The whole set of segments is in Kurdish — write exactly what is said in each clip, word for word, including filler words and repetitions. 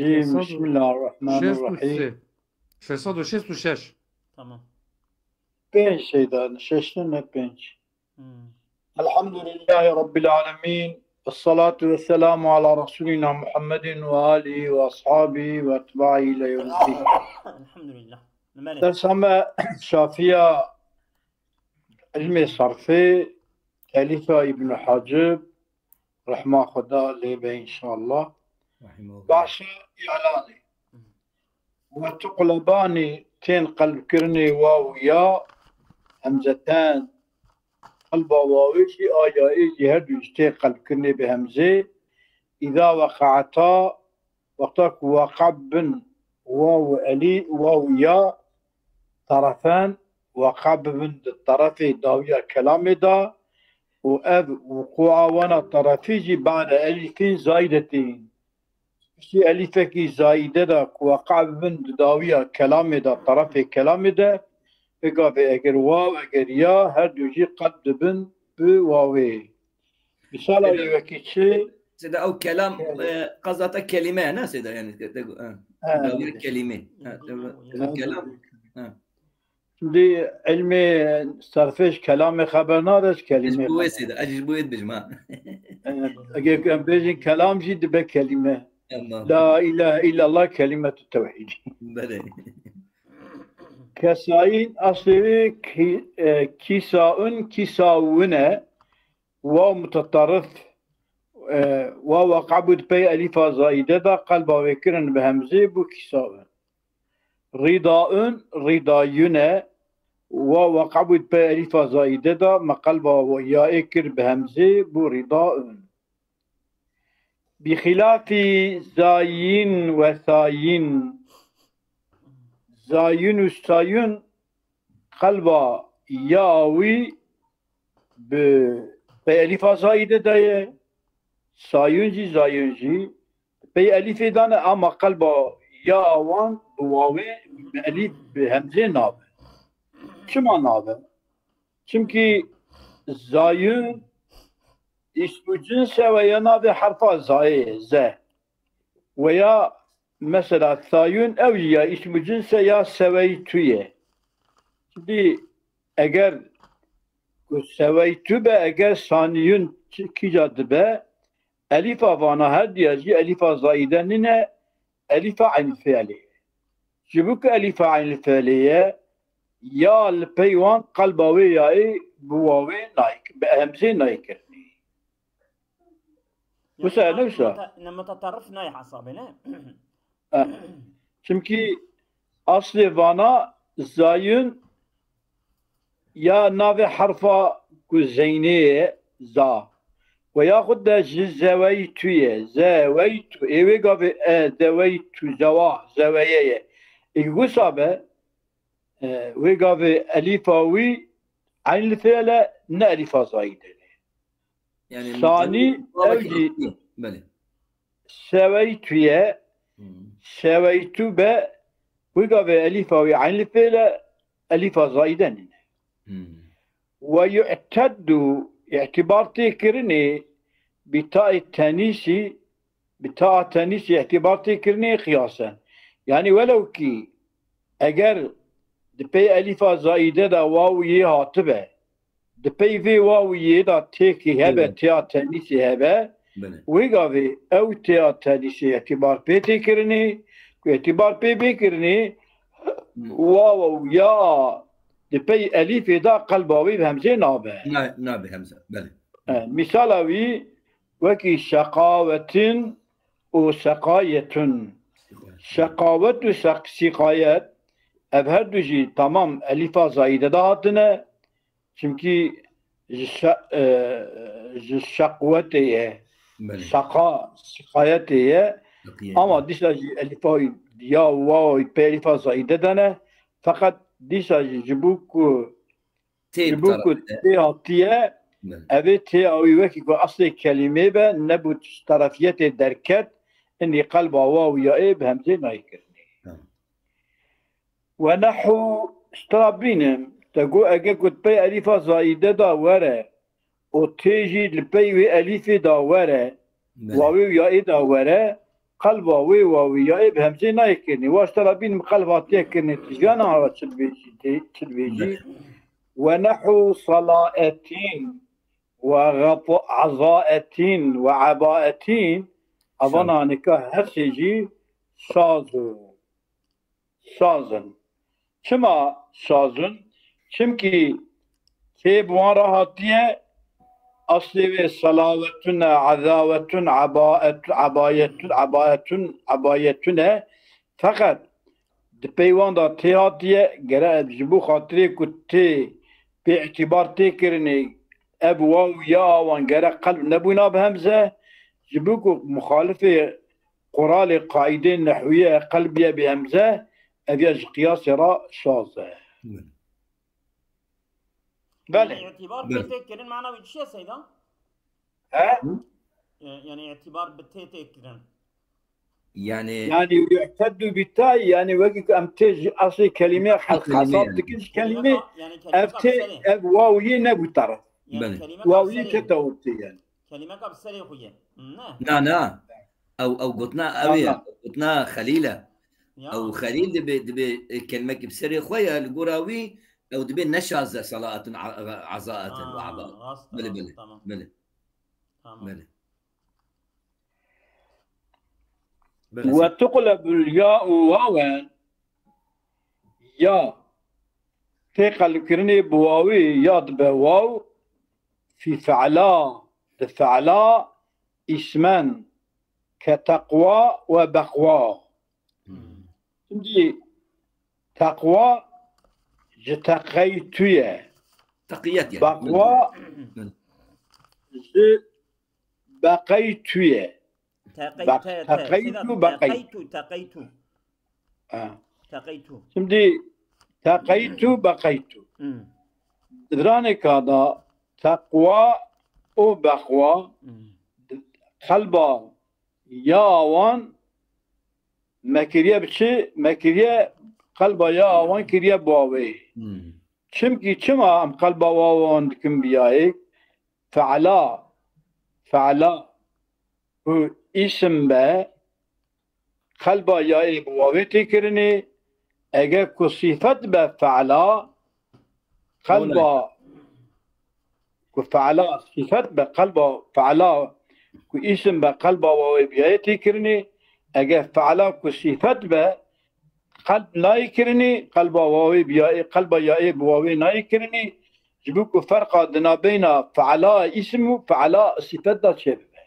الرجيم. بسم الله الرحمن الرحيم. Şeş sed û şeş. Tamam. Pênc şeydan, şeşte ne pênc. Hmm. Elhamdülillahi Rabbil alemin. Ve salatu ve selamu ala Resulina Muhammedin ve alihi ve ashabihi ve etbahi ile yevmiddin. Elhamdülillah. Dersa me şafiya ilmê sarfê, Elîfa İbn Hacib, rehma Xweda lê be inşallah. Bahşa îlanê. Ve tuqlebanî tên qelbkirinê waw ya, hemzeten, qelba wawê jî a yayê jî her du jî tên qelbkirinê bi hemzê. Îza weqe'eta, wexta ku weqe bin waw û elî, waw ya, terefen, weqe bibin di terefê dawiya kelamê de û ev wuqûa wana terefî jî ba'de elîfin zayidetîn. Piştî elîfekî zayîde de ku weqa bibin di dawiya kelamê de, terefê kelamê de, bi gavê eger waw, eger ya, her du jî qelb dibin bi wawê. Misala wî wekî çi? Sêde ew kelam, e, qazata kelîme ne sêde yani, te, te, e, Ha. dawiya kelîme. Ha, te, te, kelam. Ha. Şimdi ilmê serfê ji kelamê xeber nade, ji kelîmê Ez bu xeber. Sêde, ez ji bu wê dibêjim ha. Evet, eger em bêjin kelam jî dibe kelîme. Tamam. La ilahe illallah kelimetu tevhîd. Belê. Kesayin aslê wê ki, e, kîsaun, kîsawun e. Waw mutetarif, e, waw weqa bû di pey elîfa zayîde de, qelba wê kirin bi hemzê, bû kîsawun. Rîdaun, rîdayun e. Waw weqa bû di pey elîfa zayîde de, me qelba yayê kir bi hemzê, bû rîdaun. Bi xilafî zayin ve sayin. Zayun û sayun qelba ya wî bi pey elîfa zayîde de ye. Sayun jî, zayun jî. Pey elîfê de ne, ama qelba ya wan bi wawê, bi elîf, bi hemzê nabe. Çima nabe? Çimkî zayun îsmû cins e ve ya navê herfa zayê ye, ze. Veya mesela sayun ew jî ya îsmû cins e ya seweytu ye. Şimdi eger ku seweytu be, eger saniyun çi-, kîja dibe, elîfa vana her diya jî elîfa zayîde nîne, elîfa eynî fiilê ye. Ji bo ku elîfa eynî fiilê ye, ya li pey wan qelba wê yayê bi wawê nayê, bi hemzê nayê kirinê. Wisa ne wisa? Ne mutetarif nayê hesabê ne? Eh, Çimkî aslê vana zayun ya navê herfa ku zeynê ye, za. Ve yaxud de ji zeweytu ye, zeweytu. Ê wê gavê e, zeweytu, zewa, zeweye ye. Ê wisa be, e, wê gavê elîfa wî eyn li fiile, ne elîfa zayîde. Yani Sanî mutetarif ew jî Belê. seweytu ye, Hmm. seweytu be, wê gavê elîfa wî eyn li fiile, elîfa zayîde nîne. Hmm. Ve yu'teddu, îtibar tê kirinê, bi taê tenîsî, bi taa tenîsî îtibar tê kirinê qiyasen. Yani welew kî eger di pey elîfa zayîde de waw yê hatibe, di pey vê waw yê de têkî hebe, Evet. têya tenîsî hebe, Belê. wê gavê ew têya tenîsî îtibar pê tê kirinê, ku îtibar pê bê kirinê, Hmm. waw ya di pey elîfê de qelba wê bi hemzê nabe. Na, nabe hemze. Belê. E, misala wî wekî şeqawetin û seqayetun. Şeqawet û seq-, siqayet, ev her du jî tamam elîfa zayîde de hatine. Çimkî ji şe-, e, ji şeqwetê ye. Belê. Şeqa, siqayetê ye. Takiye. Ama dîsa jî elîfa ya waw pê elîfa zayîde de ne. Feqet dîsa jî ji bo ku Tê ji bo ku tarafı. tê hatiye, Belê. evê tê awî wekî ku eslê kelîmê be, nebû terefiyetê derket, inî qelba waw ya ê bi hemzê nayê kirinê. Tamam. Ve nehu stra bînim, te got ege ku pey elîfa zayîde da were, û tê jî li pey wê elîfê da were, Belê. wawê û ya ê da were, qelba wê wawî ya ê bi hemzê nayê kirinê. Wa ji te re bînim qelb hatiye kirinê. Tu jiyana ra çi dibêjî, tê, çi dibêjî? Belê. Ve nehu salaetin, ve gata-, azaetin, ve abaetin. Şaz. Avana nika her sê jî şaz o. Şaz in. Çima şaz in? Çimkî tê bi wan re hatiye, eslê wê selawetun e, ezawetun, abaet-, abayetun, abaetun, abayetun e. Feqet di pey wan de tê hatiye, gere ji bo xatirê ku tê pê îtîbar tê kirinê, ev waw ya wan gere qelb nebûna bi hemze, ji bo ku muxalifê quralê qaîdê nehwî ye, qelbiye bi hemze, ev ya ji qiyasê re şaz e. Belê. Belê. Yani îtîbar Belê. pê tê kirin mana wî çi ye Seyda? He? Hı? E, yani îtîbar bi tê tê kirin. Yani Yani yu'teddu bi tay, yani wekî ku em tê ji eslê kelîmê Eslê kelîmê hesab yani. dikin ji kelîmê, Kelîme ka-, yani kelîme ev ka tê, serê. ev waw yê nebû taraf. Yani Belê. kelîme ka Waw yê serê. kete ortê yani. Kelîmeka bi serê xwe ye. Ne? Na, na. Ew, ew gotina ew e. Aha. Ew gotina Xelîl e. Ya. Ew Xelîl dibe, dibe, e, kelimekî bi serê xwe ye. Li gora wî ew dibe ne şaz e, salaatun, a-, a-, azaatun ve Ha, aba. rast e, Belê, rast e, belê. tamam. Belê. Tamam. Belê. Belê. Ve tuqlebul ya'u wawen, ya tê qelbkirinê bi wawê ya dibe waw, fî fe'la, di fe'la, îsmen, ke teqwa ve beqwa. Hmm. Şimdi teqwa ji teqeytu ye. Teqiyet yani. Beqwa Hı. ji beqeytu ye. Teqey-, Bak, te-, te-, teqeytu, Sedat, beqeytu. teqeytu, teqeytu. Ha. Teqeytu. Şimdi teqeytu, beqeytu. Hmm. Straneka da teqwa û beqwa Hmm. qelba ya wan me kiriye bi çi? Me kiriye qelba ya wan kiriye bi wawê. Hmm. Çimkî çima em qelba wawan dikin bi yayê? Fe'la, fe'la ku îsim be, qelba yayê bi wawê tê kirinê. Eger ku sîfet be fe'la, qelba Olay. ku fe'la sîfet be, qelba fe'la ku îsim be, qelba wawê bi yayê tê kirinê. Eger fe'la ku sîfet be, qelb nayê kirinê, qelba wawê bi yayê, qelba yayê bi wawê nayê kirinê. Ji bo ku ferqa di nabeyna fe'la îsim û fe'la sîfet de çêbibe.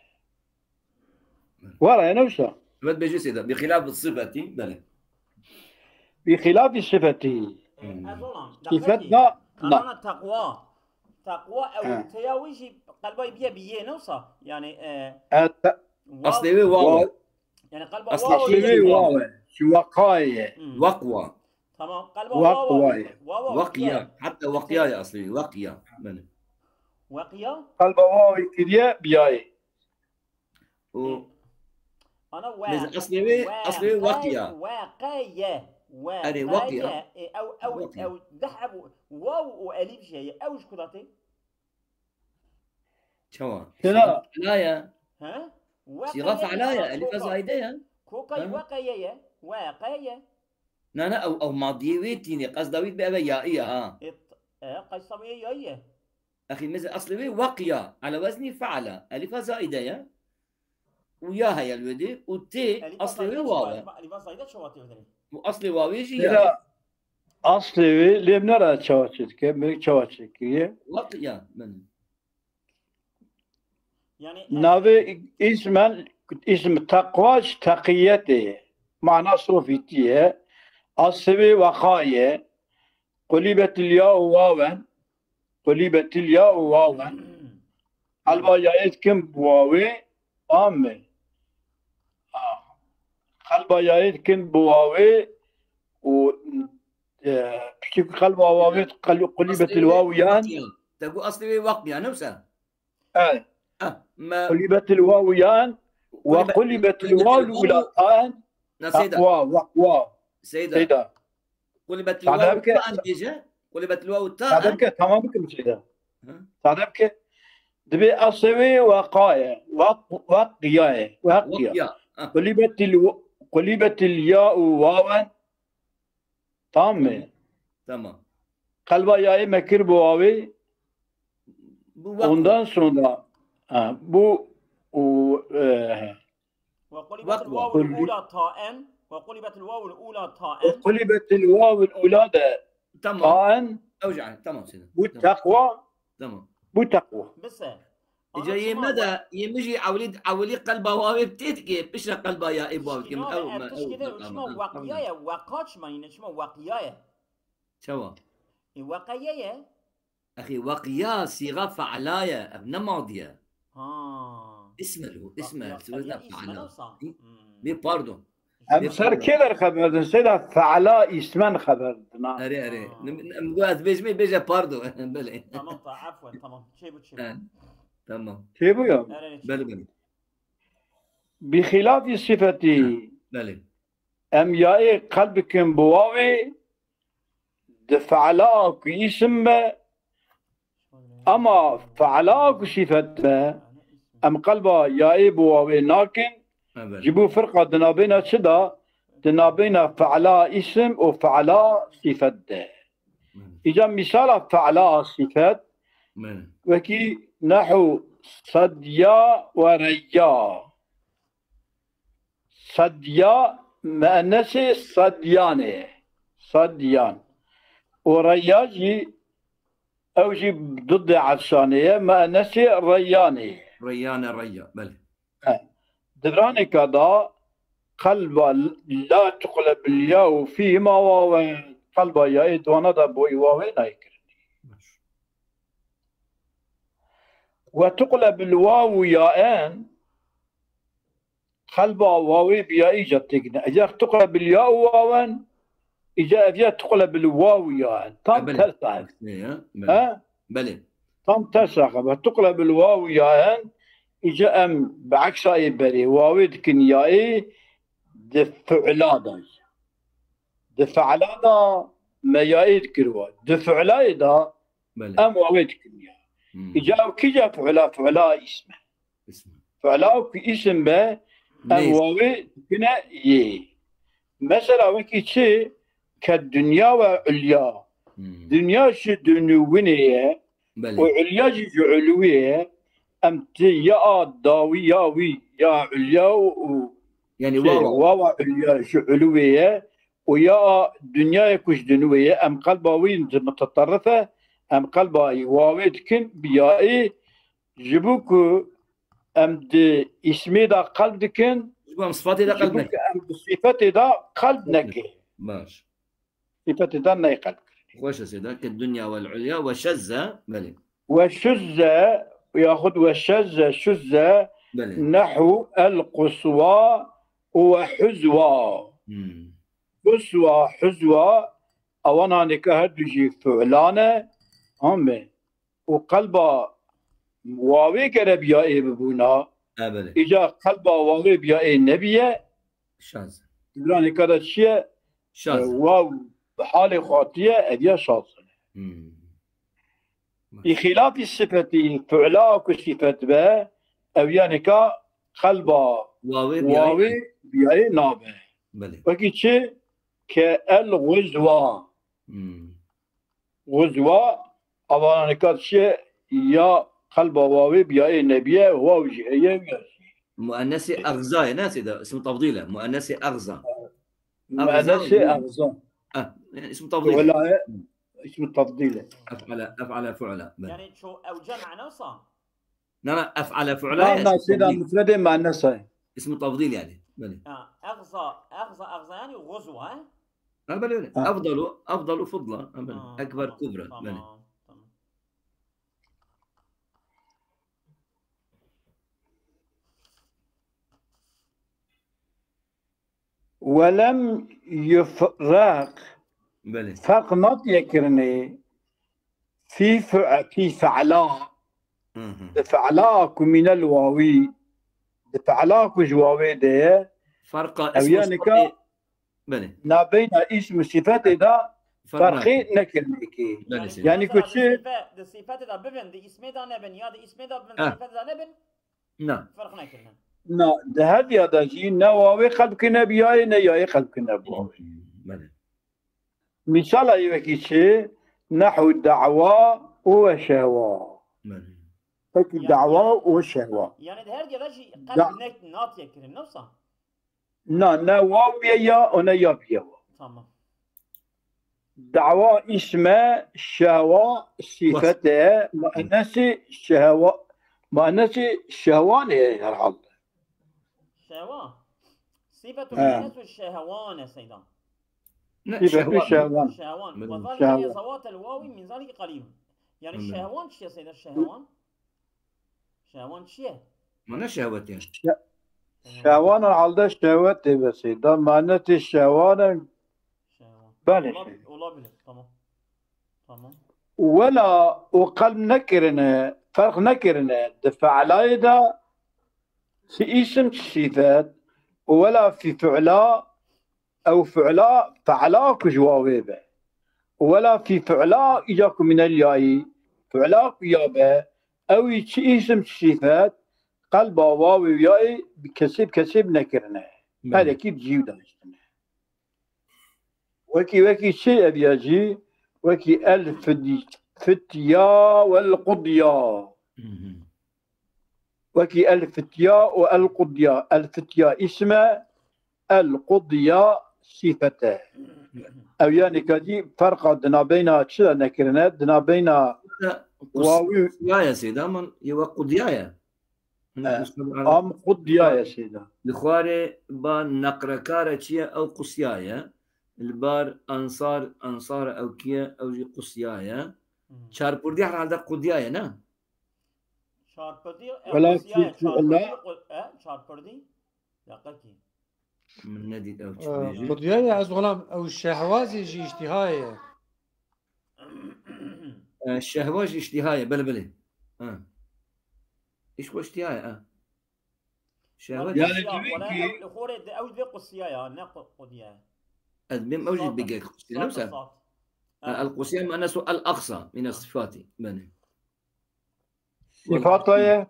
Were ne wisa? Evet, bêjê Seyda. Bi xilaf sifetî, belê. Bi xilaf sifetî. Hmm. Ez olam. Sifet Deqetî. da, na. Anana teqwa. Teqwa ew He. teya wî jî qelbayî biye bi yê ne wisa? Yani, e, E, te- wa- Aslê wê waw e. Waw. Yani qelba Aslê waw Aslê wê wî waw e. Ji waqayê. Hmm. Waqwa. Tamam. Qelba Waqwa waw e. ye. Waw waw Waqiya. ye. Hatta waqiya ye aslê wê. Waqiya. Belê. Waqiya? Qelba wawê kiriye biyayê. O Ana we. Mesela aslê wê, aslê wê waqiya. Weqeye. Erê, waqiya. Weqeye. E, ew, ew, Waqiya. ew, deh ev waw û elîf jê ye. Ew ji ku da tê? Çawa? Sira. Sira fe'la ya. He? Sira Weqeye fe'la ya. Ana Elîfa koka. Zayde ya. Koka Ha? weqeye ye. Weqeye. Na, na, ew, ew madiyê wê tînê. Qesda wî dibe eve yaî ya ha. E, t-, e, qesda wê yaî ye. Exî, mesela aslê wê weqiya, ala weznî fe'ala, elîfa zaîde ye. Û ya heye li wê dê, û tê, Elîfa aslê wê zaîde waw çawa, e. Elîfa zaîde çawa tê wê dê? Û aslê wawê jî ya. Lê aslê wê lê min nera çawa çêdike, min çawa çêkiriye. Weqiya, min. Yani, e, Navê îsmen, îsm teqwa ji teqiyetê ye. Mana sofîtî ye. Aslê wê weqa ye. Qulîbetil ya û wawen. Qulîbetil ya û wawen. Qelba yayê dikin bi wawê, tamam mı? Ha. Qelba yayê dikin bi wawê û, e, piştî ku qelba wawê qel-, qulîbetil Aslê wê waw yan. Te got aslê wê weqiya, ne wisa? Evet. Ah, me Qulîbetil waw yan. Ve Qulîbe-, qulîbetil qulîbetil waw waw. Ula an. Na Seyda. Taqwa, waqwa. Seyda. Seyda. Qulîbetil Sade waw bike. ta an dêje? Qulîbetil waw ta Sade an? bike, tamam bike Seyda. Hı? Sade bike. Dibê eslê wê weqa ye. Weq-, weqiya ye. Weqiya. Weqiya. Qulibetil, qulibetil ya û wawen. Tamam mı? Tamam. Qelba yayê me kir bi wawê. Bu wekû. Ondan sonra, ha, bu o, e, وقلبت الواو الأولى تاء. وقلبت الواو الأولى تاء. Qulibetil wawul ula de. Tamam. Taen. Ew jî, tamam, seyda. Bu takwa. Tamam. Bu takwa. Bise. Îca yê me de, yê min jî ewilî, ewilî qelba wawê bi tê dike, piştre qelba ya ê bav dike. Min ew, me ew, çima weqiya ye, weqa çima yine, çima weqiya ye? Çawa? Ê weqiya ye? Exî, weqiya sîxa fe'la ye, ev ne madiye. Ha. Îsme lû, îsme, weqiya sîxa fe'la. Bê pardon. Em ser kê der xeber din? Seyda fe'la îsmen xeber dina. Erê, erê. Em got ez bêjimê bêje pardon. Belê. Tamam, ta, afwen, tamam. Çê bu, çê bu. Tamam. Çê bu ya? Erê, çê bu. Belê, belê. Bi xilafî sifetî. Belê. Em yayê qelb bikin bi wawê, di fe'la ku îsim be, ama fe'la ku sifet be, em qelba yayê bi wawê nakin. Evet. Ji bo firqa di nabêna çi de? Di nabêna fe'la îsim û fe'la sifet de. Evet. Îca misala fe'la sifet, evet, wekî nehu sedya we reyya. Sedya, meenesê sedyanê. Sedyan. Û reya jî, ew jî didê efşanê ye, meenesê reyanê. Reyane, reya, belê. He. Di viranêka da qelba la tuqlebil ya û fîhima wawen, qelba ya ê di wana da boyî wawê nayê kirinî. Baş. Ve tuqlebil wawu yaen, qelba wawê bi ya îca têkine. Eger tuqlebil ya û wawen, îca ev ya tuqlebil wawu yaen. Tam ters e. He? Belê. Tam ters e. Ve tuqlebil wawu yaen, îca em bi eksa ê berê wawê dikin ya ê di fi'la da. Di fi'la da me ya ê dikir wa. Di fi'la ê da em wawê dikin ya. Îca ew kîja fi'la, fi'la îsme. Fi'la ku îsim be, em wawê dikine yê. Mesela wekî çi? Ke dinya we ulya. Dinya ji dunûwinê ye. Belê. Û ulya jî ji ulûwê ye. Em ti ya a dawî ya wî ya ulya û, û yanî wawa ulya ji ulûwê ye. Û ya a dinyayê ku ji dunûwê ye. Em qelba wî mutaterrif e. Em qelba wawê dikin bi ya ê. Ji bo ku em di îsmê de qelb dikin, ji bo em sifatê de qelb nekin. Em di sifetê de qelb nekin. Baş. Sifetê de neyê qelb kirin. Xweş e seyda, ke dinya wel ulya ve şezze, belê. Ve şuzze, yaxud ve şezze, şuzze, belê, nehu el quswa ve huzwa. Hmm. Quswa, huzwa, ewana nîka her du jî fi'lan e. Ame. Û qelba wawê gere bi ya ê bibûna, ha, belê, îca qelba wawê bi ya ê nebiye, şaz. Di viranê ka de çi ye? Şaz. E, waw bi halê xwe hatiye, ev ya şaz e. Hmm. Î xîlafî sifetî, fi'la ku sifet be, ew ya nîka qelba wawê bi ya ê nabe. Belê. Wekî çi? Ke el guzwa. Hmm. Guzwa, avanan kat çi ye? Ya qelba wawê bi ya ê nebiye, waw jî heye, ya jî. Muennesê exza ye, ne seyda? Ismu tafdîl e. Muennesê exza. Muennesê exza. Ah, yani ismu tafdîl. Welaye, ismu tafdîl e. Ef'ala, ef'ala fu'la. Belê. Yani ço ew cem anasa? Na, na, ef'ale fu'la. Na, na, seyda, mufredê muennes e. İsmu tafdil yani. Belê. Ha, egza, egza, egza yani guzwa, he? Ha, belê, belê. Ha. Efdalu, efdalu fudla. Ha, belê. Ha, ekber, tamam, kubra. Tamam, belê, tamam. Welem yufreq. Belê. Ferq natiye kirinê. Fî fe-, fî fe'la. Hı hı. Di fe'la ku mîne li wawî, di fe'la ku ji wawê de ye. Ferqa ew ism yani ka sifetê, belê, nabeyna îsm û sifetê de ferq ferqê nake, nekirinê kê. Belê, yani seyda. Mesela ku çi? Di sife-, di sifetê de bibin, di îsmê de nebin, ya di îsmê de bibin, di sifetê de nebin. Na. Ferq nekirine. Na, di her diya de jî ne wawê qelb kirine bi yayê, ne yayê qelb kirine bi wawê. Belê. Mîsala yê wekî çi? Nehu da'wa û we şehwa. Belê. Peki Yani- da'wa û şehwa. Yani di her diya de jî Da- qelb ne, natiye kirin, ne wisa? Na, ne waw bîye ya, û ne ya bîye wa. Tamam. Da'wa îsme, şehwa sîfet e, muennesi şehwa, muennesi şehwan e herhalde. Şehwa. Sîfetu He. muennesu şehwan e seyda. Ne, Sîfetu şehwan. şehwan. Şehwan. Min- Ve zalike Şehwan. li zewatel wawi min zalike qalîl. Yani Anladım. şehwan çi ye seyda? Şehwan? Şehwan çi ye? Mana şehwet yani. Şe- Şehwan. Şehwan herhalde şehwet e be seyda. Manetê şehwan e. Şehwan. Belê Olab- şey. Olabilir. Tamam. Tamam. Wela û qelb nekirine, ferq nekirine. Di fe'layê de çi îsim çi sîfet. Wela fî fi'la ew fi'la, fe'la ku ji wawê be. Wela fî fi'la îca ku mînel yayî, fi'la ku ya be, ew î çi îsim çi sîfet, qelba wawê û yayê bi kesê bi kesê bi nekirine. Belê. Her yekî bi cî û daniştine. Wekî, wekî çi ev ya jî? Wekî el fid-, fitya wel qudya. Hı hı. Wekî el fitya û el qudya. El fitya îsim e, el qudya sîfet e. Ew yanî ka jî ferqa di nabeyna çi de nekirine? Di nabeyna Qus- wawî Qusya ye seyda min, ye we qudya ye. Hin E, qusya bi am qudya ye seyda. Li xwarê ba neqrekare çi ye? Ew qusya ye. Li bar ansar, ansar ew kî ye? Ew jî qusya ye. Hmm. Çarpurdî herhalde qudya ye, ne? Çarpurdî, e, Wela qusya ye, çi- çarpurdî, wela- qu- e, çarpurdî. Deqekî. Min nedît ew çi Ee, bêjî. Qudiyayê ez xwe nam ew şehwazê jî îştîhayê ye. Ee, şehwa jî îştîhayê, belê, belê. Ha. Îş xwe îştîhayê, ha. Şehwet. Yani Qudya, demek wala ki ew li xorê de ew divê qusiya ya, ne qu-, qudiya. Ez bêm ew jî Sat, bigek qusiya, sat, ne wisa? Sat. Ha, Ha. El qusiya manesu el aqsa, mine Ha. sifati. Belê. Sifata ye.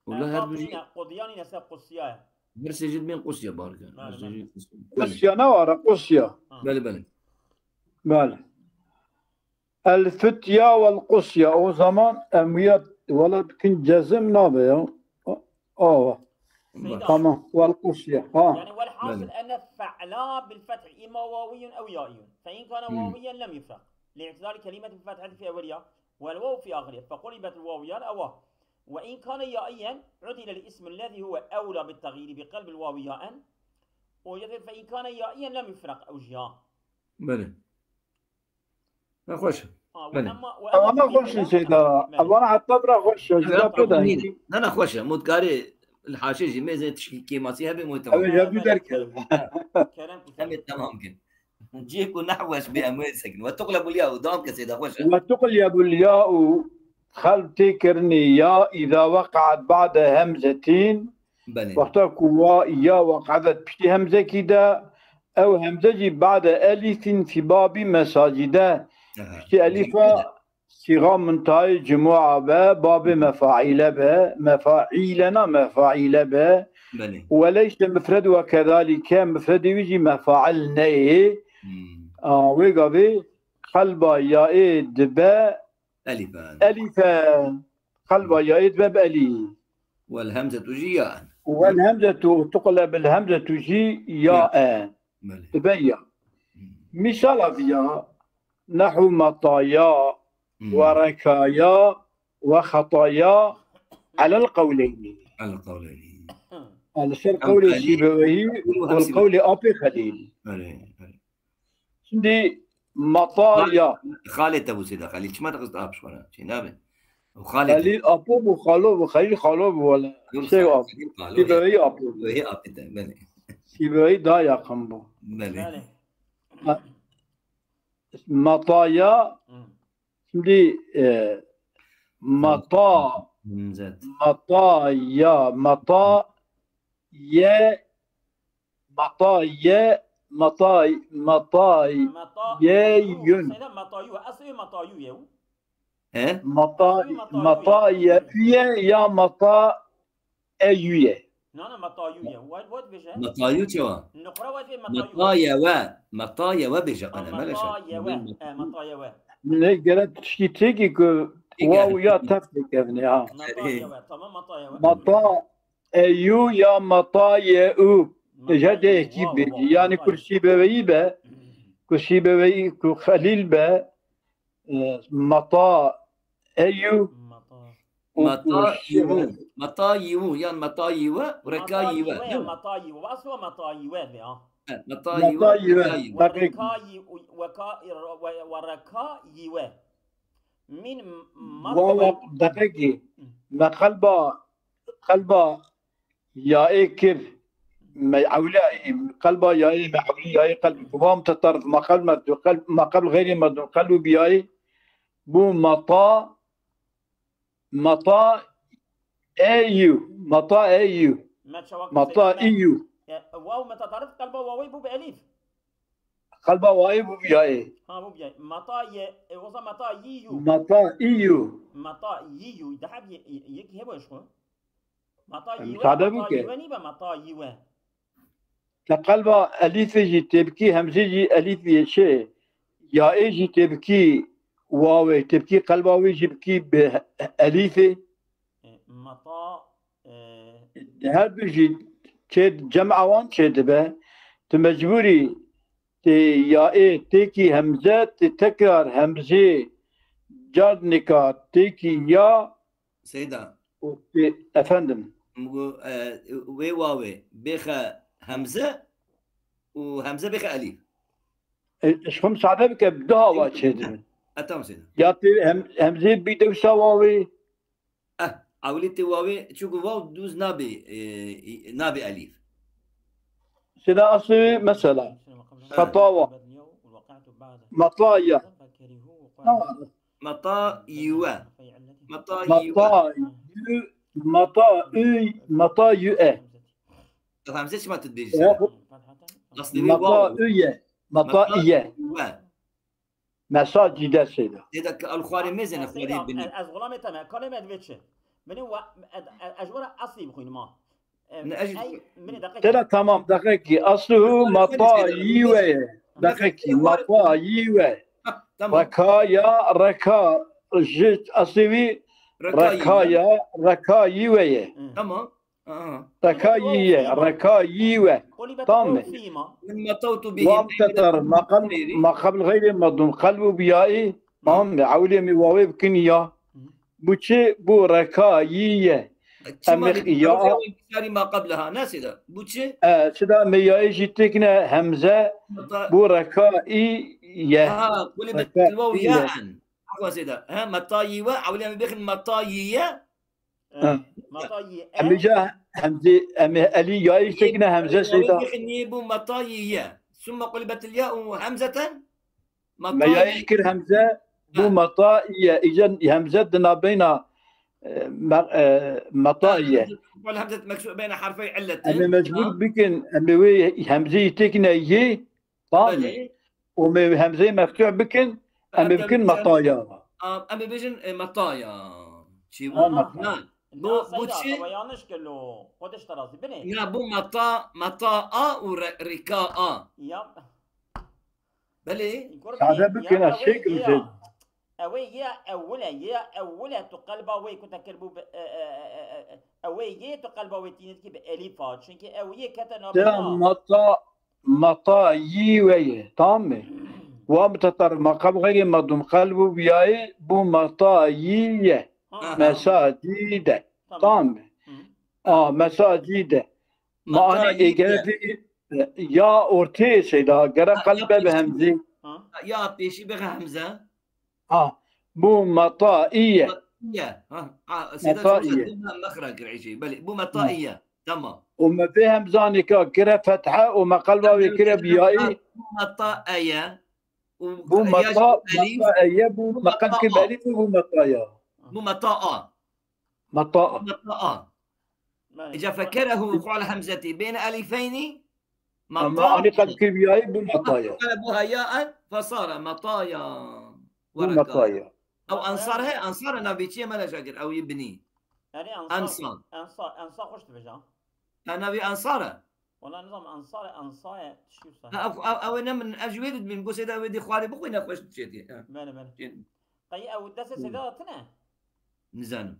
Wala her du jî. Qudiya nîne se qusiya ye. Her sê jî dibên qusiya bar ke. Belê, Her sê belê. jî qusiya. Belê. Qusiya ne wara, qusiya. Ha. Belê, belê. Belê. El fitya wel qusiya. O zaman em wiya wala dikin cezim nabe ya. Awa. Seyda. Tamam. Wel qusiya. Ha. Yani welhasil Belê. enne fe'la bil fethî îma wawiyun ew yaiyun. Fe in kane Hmm. wawiyen lem yufrak. Li'tidali kelimetin bi fethî fi ewweliha. والواو في آخره، فقلبت الواو ياء أو واو. وإن كان يائيا عدل الاسم الذي هو أولى بالتغيير بقلب الواو ياء. وجد فإن كان يائيا لم يفرق أو جيا. Belê. Ne xweş e. آه، Belê. وأما، وأما Ama في xweş e الكلام seyda. Belê. Ama heta bira xweş e. Ev Zira ya pê de tamam hîn. Ne ne xweş e. Mutkarê li haşê jî mêzê tişkî kêmasî hebe mû tamam. Ev ya Belê, bir belê. derken. Kerem ki Em ê tamam kin. Cihê ku nehweş bê em wê sekin. Ve tuqlebul ya û dewam ke seyda xweş e. Ve tuqlebul ya û xelb tê kirinê ya îza weqe'et ba'de hemzetîn. Belê. Wexta ku wa ya weqe'et piştî hemzekî de, ew hemze jî ba'de elîfîn fî babî mesacîde. Aha. Piştî elîfa Cihê de. Sîxa mintayê cumua be, babê mefaîle be, mefaîle na mefaîle be. Belê. Weleyse mifred we kedalîke, mifredê wî jî mefail neyê. Hmm. A, wê gavê qelba yaê dibe Elifen. Elife. Qelba yaê dibe bi elî. Wel hemzetu jî yaen. Wel hemzetu, tuqlebil hemzetu jî yaen. Belê. Dibe ya. Hmm. Mîsala viya, nehu mataya, Hmm. werekaya, we xetaya, elel qewleyni. Elel qewleyni. Li ser Em qewlê Xelîl, Sîbeweyî Xelîl û hem û Sîbe- qewlê apê Xelîl. Belê, belê. Şimdi mataya. Xalê te bû seyda Xelîl. Çima dixist ap ji xwe re? Çê nabe. Ew xalê te. Xelîl apo bû, xalo bû, Xelîl xalo bû wele. Dur Şey xalê, ap. Xelîl xalo. Sîbeweyî apo bû. Sîbeweyî apê te, belê. Sîbeweyî daha yakın bû. Belê. Belê. Ha. Mataya. Hı. Şimdi, e, mata, Hemzet. Mata ya, mata ye, mata ye, mata, mata Mata ye yu, yun. Seyda mata yu, eslê mata yu ye. He? Mata, Eslê mata yu mata ye. Ye, üye ya mata e yu ye. Na, na, metayû ye. Wet, wet bêje. Metayû çawa? Nuqra wet bê metayû. Metayewe. Metayewe bêje qene. Meleşe. Metayewe. E, metayewe. Ne gerek tiştî têkî ku waw ya tev têkevne ha. Metayewe. Tamam, metayewe. Mata eyû ya mata ye û. Têje de yekî bêjî. Yani kursî beweyî be. Kursî beweyî ku Xelîl be. E, mata eyû. Mata. Mata yiwu. Mata yiwu. Yan mata yiwe. Reka yiwe. Mata yiwe. Aslo mata yiwe be ha. Mata yiwe. Reka yiwe. Weka yiwe. Weka yiwe. Min Wawa deqekî. Me qelba qelba yaê kir. Me ewlî qelba yaê me ewlî yaê qelb wa mutatarif ma qebl merdû qelb ma qebl xeyrê merdû qelb û biyayê bû mata mata eyû mata eyû mata iyû. Waw mutatarif qelba wawê bû bi elîf. Qelba wayê bû biyayê. Ha, bû biyayê. Mata ye, e, o zaman mata yiyu. Mata iyu. Mata yiyu. Daha bir yek hebo eşko. Mata yiwe. Müsaade bike. Yiwe nibe mata yiwe. Te qelba elîfê jî têbikî hemzê jî elîfê şey. Yaê jî têbikî wawê, têbikî qelba wê jî bikî bi elîfê. Mata Her du jî çê cem'a wan çêdibe. Tu mecbûrî tê yaê têkî hemze, tê tekrar hemzê carnika têkî ya Seyda. Efendim. Wê wawê bêxe hemze û hemze bêxe elîf. Ji xwe misade bike bi du hawa çêdibin. E, tamam Seyda. Ya tê hemzê bî dewsa wawê. Eh, ewlî tê wawê, çunku waw dûz nabê, e, nabê elîf. Sida asli mesela. Xetawa. Mataya. Mata yiwe. Mata yiwe. Mata yu. Mata yu. Mata yu e. Hemze çima tu dibêjî? Aslî wî Mata waw. Ü ye. Mata iye. Yiwe. Mesacî de seyda. Têda ki el xwarê mêzene xwarê binî. Ez xulamê te me, kalê me divê çi? Binî we, ez ji we re eslî bixwînim ha. Ne, ez Tera tamam, deqekî. Asluhu mata yiwe ye. Deqekî, mata yiwe. Tamam. Rekaya, reka, ji aslî wî rekaya, reka yiwe ye. Tamam. Reka yiye, reka yiwe. Tamam. Min metawtu bihi. Waw tetar, ma qebl, ma qebl xeyrê medûm, qelb û biyayî. Tamam. Ewlê mi wawê bikin ya. Bu çi? Bu reka yiye. Çima ya bisarî ma qebleha. Nasıl da? Bu çi? E, çi da me yayê jî têkine hemze. Bu reka î ye. Ha, kulî betilwa û yaen. Ahwa seyda. Ha, meta yiwe, ewlê mi bixin meta yiye. Em ê ca hemzê, em ê elî yayê şekine hemze seyda. Nî bû meta yiye. Sümme qulbetil ya û hemzeten. Me yayê kir hemze, bû meta yiye. Îca hemze di nabeyna, e, me-, e, meta yiye. Wal hemzet meksû beyne harfey illetin. Em ê mecbûr bikin, em ê wê hemzeyê têkine yê, tamam mı? Û me hemzeyê meftûh bikin, em ê bikin metaya. Em ê bêjin, e, metaya. Çi bû? Na. Bu, bu çi? Yanlış gelo. Kodeş terazî binê. Ya bu meta, meta a û re-, rika a. Ya. Belê. Sade bikin, ez şêkim jê. Ew ê yê ewil e, yê ewil e tu qelba wê ku te kir bû bi, e, e, e, e, e, ew ê yê tu qelba wê tînê dikî bi elîf a. Çünkü ew yê kete nabêna. Meta, meta yî we ye. Tamam mı? Wa mitetar ma qeb xeyrê medûm qelb û biyayê bû meta yî ye. Mesacî de. Tamam mı? A, mesacî de. Ma anî êgerê ya ortê seyda gere qelb be hemzî. Ya pêşî bixwe hemze. Ha, bu meta iye. Iye. Ha, ha, seyda mexra kir îşê. Belê, bu meta iye. Tamam. Û me vê hemzanê ka kire fethe û me qelba wê kire biyayî. Bu meta eye. Bu meta, meta eye, bu me qelb kir belî, bu meta ya. Bu meta a. Meta. Meta a. Îca fekerehu wuqû'el hemzetî beyne elîfeynî. Ama anî qelb kir biyayî, bu meta ya. Qelebuha yaen fesare metayan. Bu meta ya. Ew ensar he, ensar e navê çi ye Mela Şakir? Ew yê binî. Ensar. Ensar, ensar xweş dibêje. Ha, navê Ensar e. Wala nizam Ensar e, Ensa ye, tiştî wisa. Ha, ew, ew, ew ê ne min, ez ji wê didim, go sêda ew ê dê xwarê bixwîne xweş diçêtê. Ha. Bele, bele. Çin. Qey ew destê sêda tine? Nizanim.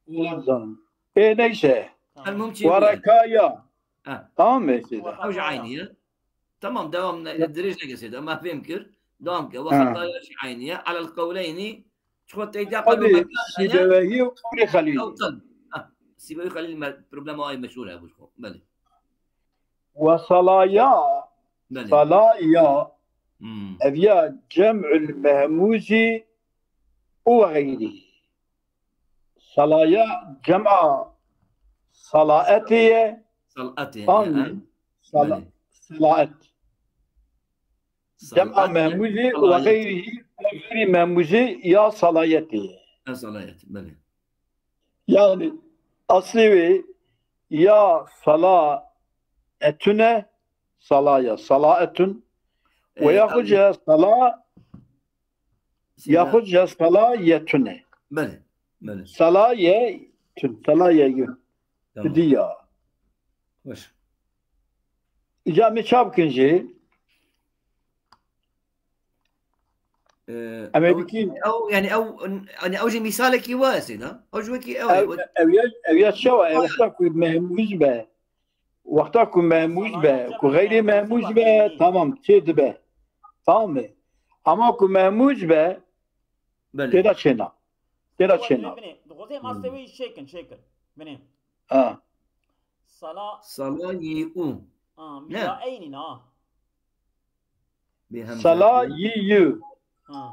Wala zanim. Ê neyse. Tamam. Elmuhim çê Werekaya. Ha. Tamam mı seyda? Ew jî aynî ye. Tamam, devam ne, dirêj neke seyda. Me fêm kir. Devam ke. Ve Ha. xetaya jî aynî ye. Alel qewleyni. Çi xwe teyda Qewlê qewlê Sîbeweyî û qewlê Xelîlî. Ew tan. Ha. Sîbewî Xelîl me-, problema ay meşhur e bu. Belê. Ve salaya. Belê. Salaya. Hmm. Ev ya cem'ul mehmûzî û ve xeyrî. Salaya cem'a salaetê ye. Salatê. An Ha. sala, Belê. salaet. Cem'a Salat, mehmûzî û salayet. xeyrî, xeyrî mehmûzî ya salayetê ye. Ha, salayet. Belê. Yani aslî wê ya salaetune, salaya, salaetun. E, Ve yaxud ew- ya sala, Seyda, yaxud ya salayetune. Belê. Belê. Salayetun, salayeyun. Tamam. Didiya. Baş. Îca me çap kin jî. Ee, Em ê ew, bikîn. ew, yani ew, yani ew jî misalekî wa ye seyda. Ew jî wekî ew, Ew, ew, ew ya, ew ya çawa? Ew wexta ku mehmûz be. Wexta ku mehmûz be, ku xeyrî mehmûz be, tamam, çê dibe. Tamam mı? Ama ku mehmûz be, belê. têda çêna. Têda çêna. Dixwazê em astê wê çêkin, çêkin. Binê. Ha. Sala. Salayî û. Ha, Ne? ya eynî na. Bê hemze. Salayî yû. Ha.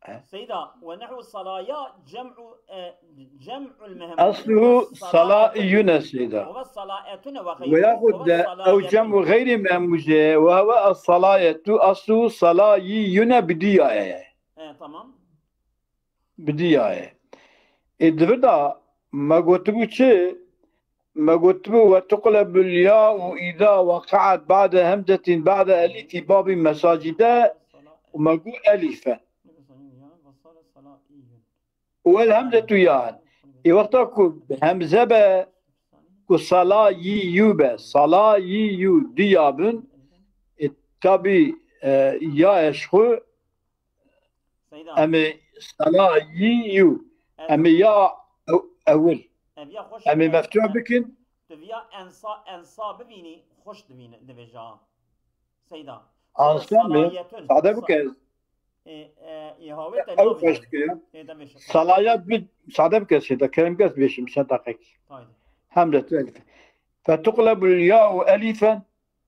E? Seyda, ve nehwu salaya cem'u, e, cem'ul mehmûzî Asluhu ve salaiyune salaetun. seyda. Ve salaetune ve xeyrî. Ve yaxud de ew cem'u xeyrî mehmûzê ve heve es-salayetu asluhu salayiyune bidiyaye. E, tamam. Bidiyaye. Ê di vir de me gotibû çi? Me gotibû ve tuqlebul ya'u îza weqa'et ba'de hemzetin ba'de elîfî babî mesacîde û me got elîfe. Wel hemzetu ya'en. Ê wexta ku hemze be, ku salayî yû be, salayî yû diya bin, ê tabî, e, ya eşxu, Seyda. em ê salayî yû, em ê ya ew-, ewil, Ev ya xweş em ê e, meftuh e, bikin. Tu viya ensa, ensa bivînî, xweş divîn-, divêje. Seyda. Ansa mı? Salayetun. Sade bike. E, e, e, hawê te Ew navê. xweş dike. E, demê şe. Salayet bi, sade bike seyda. Kerem kes bêşim, sen dakik. Haydi. Hemze tu elîf. Fetuqlebul ya'u elîfen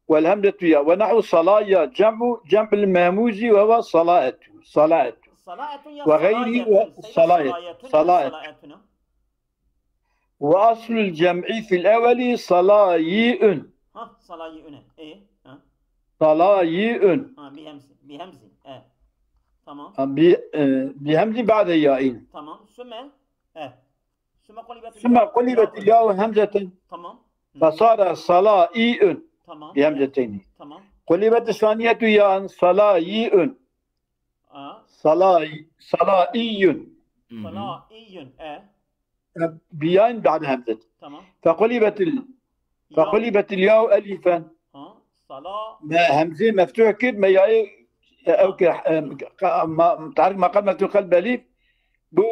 vel hemzetu ya. Ve nahwu salaya cem'u cem'il mehmûzî ve ve salaetu. Salaetu. Salaetun ya Ve gayri salayetun. ve Seyda, salayet. salayetun ya Salayet. Salayetun. Ve aslul cem'i fil evveli salayi'un. Ha, salayi'une. E, ha. Salayi'un. Ha, bi hemzi. Bi hemzi. E. Tamam. Ha, bi, e, bi hemzi ba'de ya'in. Tamam. Sümme. E. Sümme qulibetil Sümme ya'u. qulibetil ya'u hemzeten. Tamam. Hı. Fesara sala'i'un. Tamam. Bi hemzeteyni. Tamam. Qulibetis saniyetu ya'an salayi'un. A. Salay, sala'i'un. Hı hı. Sala'i'un. E. Bi ya'in ba'de hemzet. Tamam. Fequlibetil, Ya. fequlibetil ya'u elifen. Ha. Sala. Me hemzê meftuh kir, me yayê, e, ew ke, e, ka-, ma-, tahrik ma qabl meftuh kalb elif. Bu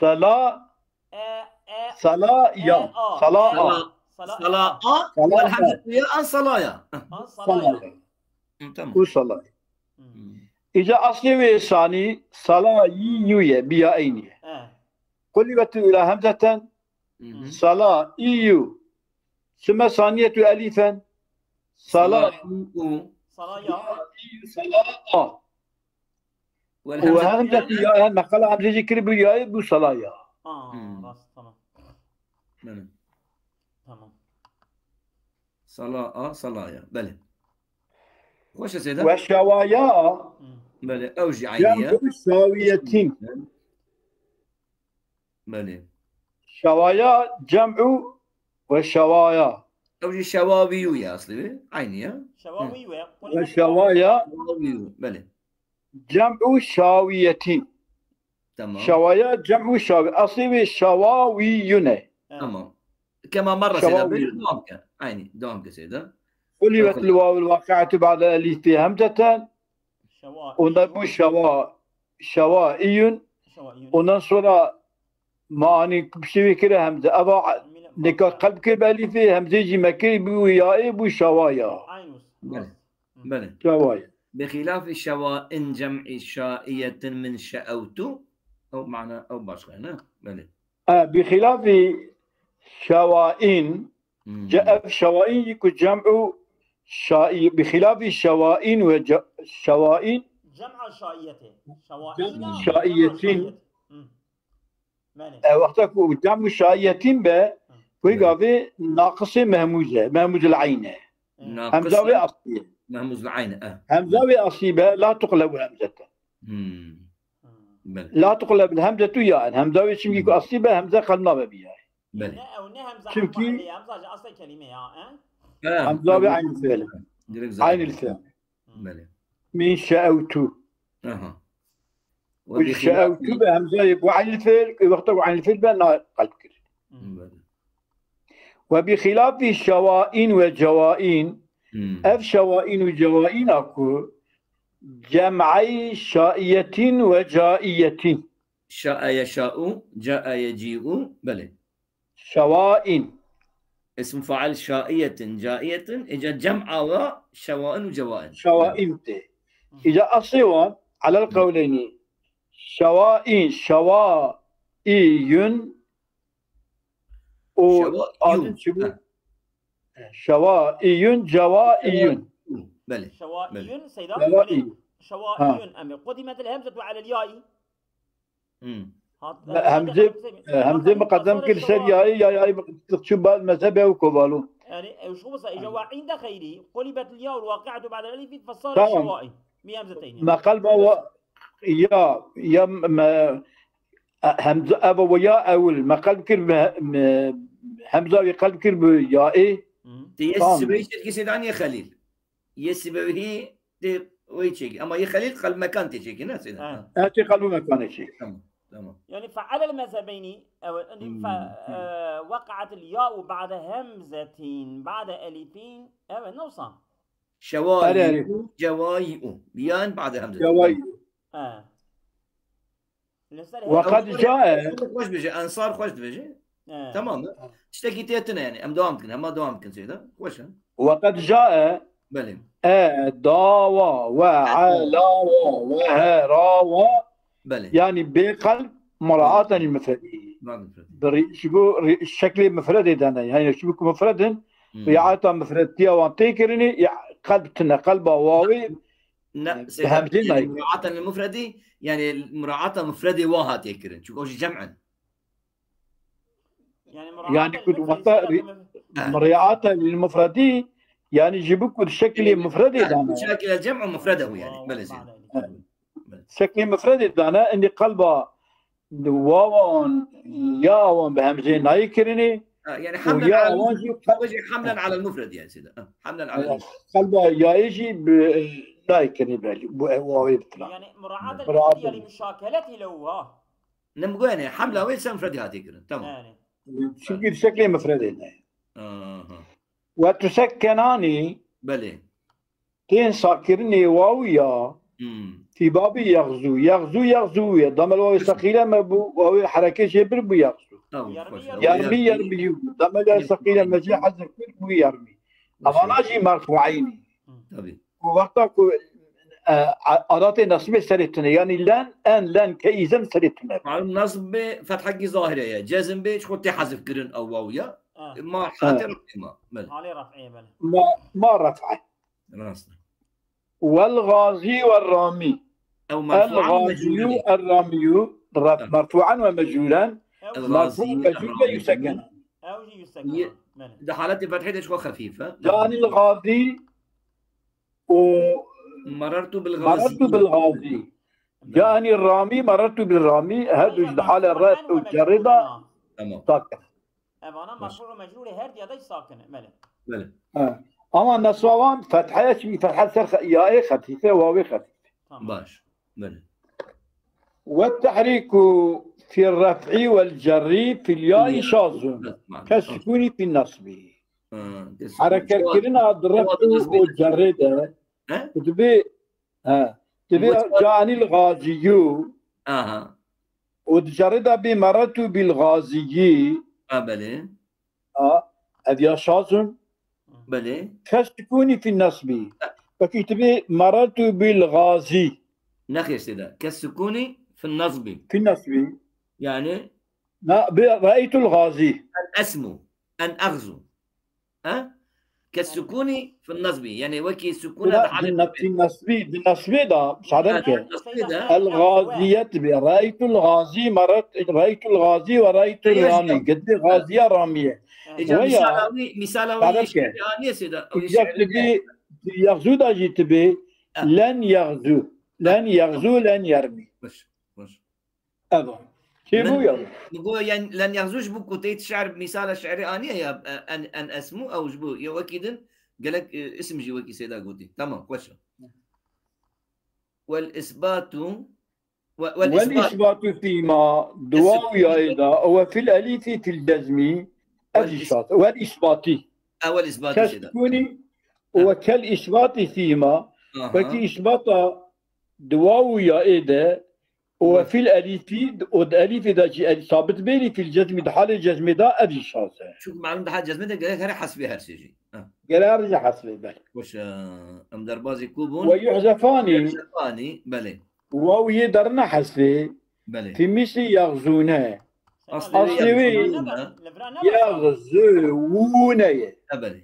sala, E, e. sala ya. E, a. Sala E, a. a. Sala, Sala. sala a. Sala Vel a. hemzetu ya an salaya. Ha. A, salaya. Sala. Hı, tamam. Bu sala. Hı. Îca aslê wê sanî, sala yi yu ye, bi ya eynî ye. E. Qulibetu ila hemzeten, Hı hı. sala i yu. Sümme saniyetu elifen, sala U. Sala ya. i yu, sala a. Vel Û hemze hemzetu ya, yani meqala hemzecî kirî bi yayê, bu sala ya. Aa, Hmm. rast, tamam. Belê. Tamam. Sala a, sala ya. Belê. Xweş e seyda. Ve şewaya, Hmm. Belê. Ew jî aynî ye. cem'u şawiyetin. Belê. Şewaya, cem'u ve şewaya. Ew jî şewawiyu ye aslî wê. Aynî ye. Şewawi ve Ve şewaya, Şewawiyu. Belê. Cem'u şawiyetin. Tamam. Şawaya cem'u şawi. Aslê wê şawawiyun e. Evet. Tamam. Kema merre seyda Şevawi. Böyle devam ke. Aynı devam ke seyda. Kulibet el wawul waqi'atu ba'de elifi hemzeten. Şewa. Ondan bu şawa, şawaiyun. Şewa. Ondan sonra mani bir şey kire hemze. Eva neka kalb kir bi elifi hemze jî mekir bu yae bu şawaya. Aynus. Böyle. Böyle. Şawaya. بخلاف شوائن جمع شائية من شأوت. Ew mana, ew başka, ne? Böyle. Ha, bi hilafi şawain. Hmm. Ce ev şawain jî ku cem'u şai, bi hilafi şawain ve ce- şawain. Cem'a şaiyeti. Cem'a şaiyetin. Hı. Mene. E, wexta ku cem'u şaiyetin be, ku gavê naqisê mehmûz e, mehmûzul ayn e. Naqis Hemza wê aslî ye. Mehmûzul ayn, eh. Hemza wê aslî be, la tuqlebu hemzete. Hmm. Hı. Böyle. La tuqlebu hemzetu ya. Hemza wê çimkî ku aslî be, hemze qelb nabe bi ya. Böyle. Ne ew ne hemza Çünkü- hemza hemza ji asla kelîme ya, he? Ha, Hemza wê böyle. aynı fiil. Direkt zaten. Aynı fiil. Böyle. Min şe'ewtu. Aha. Ku şe'ewtu be hemza wê bu aynı fiil, wexta ku aynı fiil be na qelb kir. Böyle. Ve bi hilafi şewain ve cewain, Hmm. ev şewain û cewaina ku cem'ay şaiyetin ve caiyetin. Şa'a yeşa'u, ca'a yeci'u. Böyle. Şewain. İsm fail şaiyetin, caiyetin. Eca cem'a ve şewain ve cewain. Şewain tê. Îca eslê wan, alel qewleyni. Şewain, şewaiyun. O Şewaiyun. adın çi bu? Şewaiyun, cewaiyun. Böyle. Şewaiyun, seyda. Şewaiyun. Şewaiyun. Em, qudimet el hemzetu alel ya'i. Hmm. Hemze, e, hemze muqeddem kir ser yaî, ya yaî çû bal mezhebe û kovalu. Yani, e, şu mesela, ica wa'in de xeyrî, qulibet el ya'u el waqi'atu ba'de el elifi, fesare Tamam. Şewa'i. Bi hemzeteyni. Me qelba wa, ya, ya me, e, hemze, eva wa ya ewil, me qelb kir, me, me, hemza wî qelb kir bi yaî. Hı. Te yê Tamam. sibeyî çekî seyda an yê Xelîl. Yê sibeyî tê wê çekî. Ama yê Xelîl qelb mekan tê çekî, ne seyda? Ha. Ha, Etê qelb mekanê çekî. Tamam, tamam. Yani fe'alel mezhebeynî, ew, indi Hmm. fe-, e, waqa'at el ya'u ba'de hemzetin, ba'de elifin, evet, ne olsa? Şewaî, Erê, erê. Cewaî. Yan ba'de hemze. Cewaî. Ha. Li ser Ve qad her- cae. Xweş bêje, ensar xweş dibêje. Ha. Tamam mı? Tiştekî tê tune yani. Em devam dikin. Hema devam dikin seyda. Xweş e. Ve qad cae. Belê. E, dawa, we, e, lawa, we, he, rawa. Belê. Yani bê qelb muraatan il mufredi. Rahat mufredi. Bi ri-, ji bo ri-, şeklê mufredê de ne. Yani ji bo ku mufredin, Hmm. riayeta mufrediya wan tê kirinê, ya qelb tine, qelba wawê, Ne, bi hemzê nayê. Muraatan il mufredi, yani muraata mufredê wa hatiye kirin. Çünkü o jî cem'in. Yani Yani ku muraat wexta el-mufredi ri-, muraata lil mufredi, yani ji bo ku şeklê mufredê de ne. Şekil cem'u mufredehu yani. Belê zî. Şeklê mufredê de ne, indi qelba wawan, ya wan bi hemzê nayê kirinê. Ha, yani û hamlen ya ala wan jî qelb- hamlen ala mufredi yani seyda. Ha, hamlen ala Evet. Qelba yayê jî bi, nayê kirinê belî. Bu ev wawê bitira. Yani muraat Muraat el-mufredi yani muşakeleti lehu ha. Ne mi goyane hamla wê ser mufredi hatiye kirin. Tamam. Yani. Çünkü şeklê mufredê ne. Aha. Ve tusekkenani Belê. tên sakirinê waw ya. Hmm. Fî babî yexzû. Yexzû, yexzû ye. Damel wawê seqîle me bû, wawê hereke jê bir bû yexzû. Tamam. Yarmi, Xweş. yarmi. Yarmî, yarmî. Damel wawê seqîle me jê hezir kir bû yarmî. Ama na jî merfu'eynî. Tabii. Ku wexta ku, e, a-, adatê nesbê serê tune. Yani len, en, len, ke, îzen serê tune. Malum nasb bi fethekî zahire ye. Cezm bi çi xwe tê hezif kirin ew waw ya. Ha. Ma hate rafî ma. Belê. Halê raf'ê, belê. Ma, ma ref'e. Rast. Vel gazî ve ramî. Ew El merfu'an gazîyu mecrûr. Er ramîyu. Ref-, Evet. Merfu'an ve mecrûren. Ew, El Merfu gazî mecrûr ve Er-ramî. yüsekena. Ew jî yüsekena. Ye- Belê. Di haletê fethê de çi xwe xefîf e. Canil gazî û Marartu bil marartu gazî. bil gazî. Canil ramî, marartu bil ramî. Her du ji halê ref û cerrê de. Tamam. Sakin. Evana merfu û mecrûrê her diya de sakin e. Belê. Belê. Ha. Ama nesba wan fetheye, çünkü fethe ser xe-, yayê xefîfe, wawê xefîfe. Tamam. Baş. Belê. والتحريك في الرفع والجر في الياء شاذ كالسكون في النصب. Hereketkirina di ref û cerrê de. Dibê, ha, dibê canî l-gaziyû. Aha. Û di cerrê de bê merertu bil gaziyî. Ha, belê. Ha, ev ya şazim. Belê. Kes sukunî fi nesbî. Peki tibê merertu bil gazî. Nexêr sêde. Kes sukunî fi nesbî. Fi nesbî. Yani. Na, bi re'eytul gazî. En esmu. En egzu. Ha? Kes sukunî fi nesbî. Yani wekî sukuna di halê. Di nesbî, di nesbê de, müsaade ke. El gaziyet bi. Re'eytul gazi, meret, re'eytul gazi ve re'eytul rami. Gidî gaziya ramiye. Îca misala wî, misala wî şiirê aniyê sêde. Îca tibî, yagzu da jî tibî, len yagzu. Len yagzu, len yermi. Baş, baş. Ev. Kê bû ya? Min got, len yagzu ji bo ku tê şiir, misala şiirê aniye ya, en, en esmu ew ji bo ya wekî din gelek, e, isim jî wekî sêda gotî. Tamam, xweş e. Wel isbatu, wel isbatu fîma, di waw ya êda, ew fil elîfî fil cezmî, ev jî şat. Wel isbatî. Ew wel isbatî sêda. Kes sukunî, ew kel isbatî fîma, wekî isbata di waw ya êde, û fil elîfî, û di elîfê de jî el-, sabit bêrî fil cezmî, di halê cezmê de ev jî şaz e. Çünkü malum daha cezmê de gerek her hasbê her şey jî. Ha. Gerek her jî hasbê, belê. Xweş, e, em derbazî ku bûn? Ve yuhzefanî. Yuhzefanî, belê. Waw yê derine hasbê. Belê. Fi misli yagzûne. Aslê wê yagzûne. Yagzûne ye. E, belê.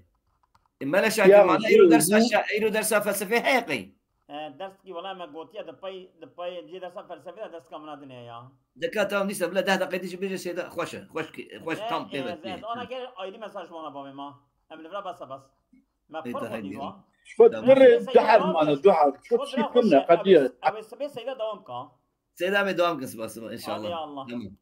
E, Mele Şakir, mana îro dersa şa-, îro dersa felsefê heye qey? E, derskî wela me gotiye di pey, di pey cê dersa felsefê de derska min a din heye ya. Deka tamam nîse, bila deh deqe dî jî bêje sêda, xweş e, xweş ki, xweş tam pê ve. Ez ana gel ayrı mesaj bana bavê ma. Em li vira basa bas. Me pir xwedî wa. Xwe dire du her mane, du her. Xwe şî pir ne, qediye. Ew ê sibê seyda dewam ka. Seyda me dewam kin, spas, inşallah. Hadi Allah. Tamam.